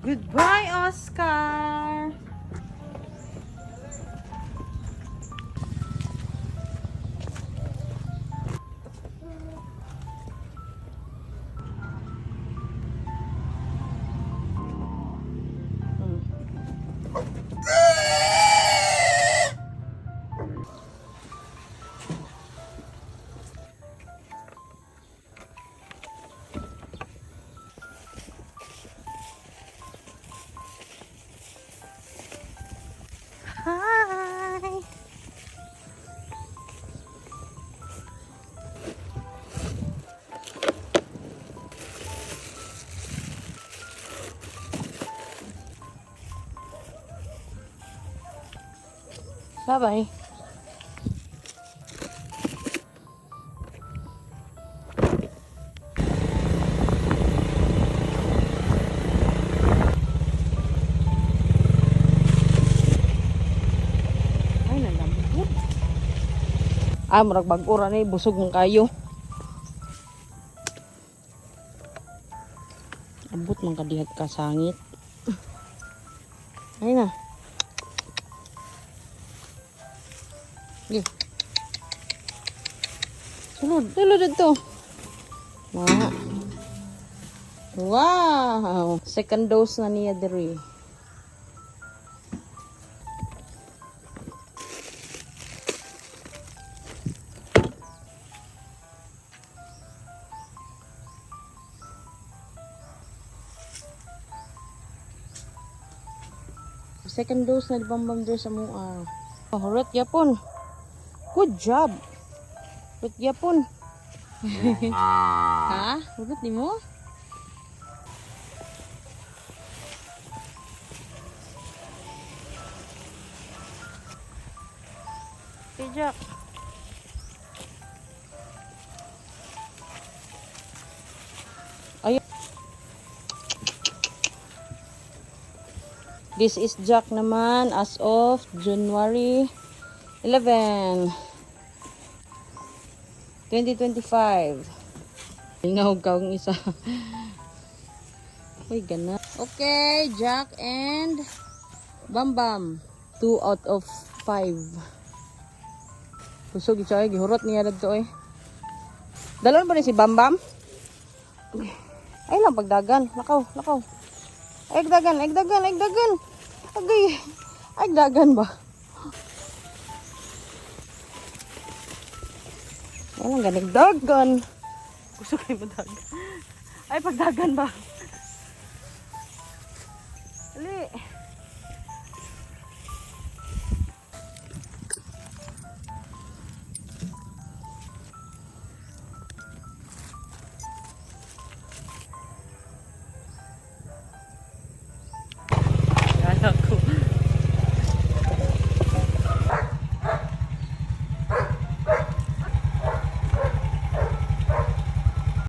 Goodbye, Oscar! Hi! Bye-bye. Ay, nalambot. Ah, murag bag-o ra ni, busog mong kayo. Abot man kadihag kasangit. Ay na. Sige. Sulod, sulod dito. Ma. Wow! Second dose na niya diri. Second dose na di Bambam diri sa mua. Oh, hurot yapon. Good job. Hurot yapon. Ha? Hurot ni mo? Okay, Jack. Ay. This is Jack naman as of January 11, 2025. Ingahog ka ang isa. Uy, gana. Okay, Jack and Bam Bam. 2 out of 5. Kusog siya, ay, gihurot niya dito eh. Dalon ba ni si Bam Bam? Ay lang pagdagan. Lakaw, lakaw. Ay dagan, ay dagan, ay dagan. Agay. Ay dagan ba? Ay lang ganig dagan. Gusto kayo madagan. Ay pagdagan ba? Ali.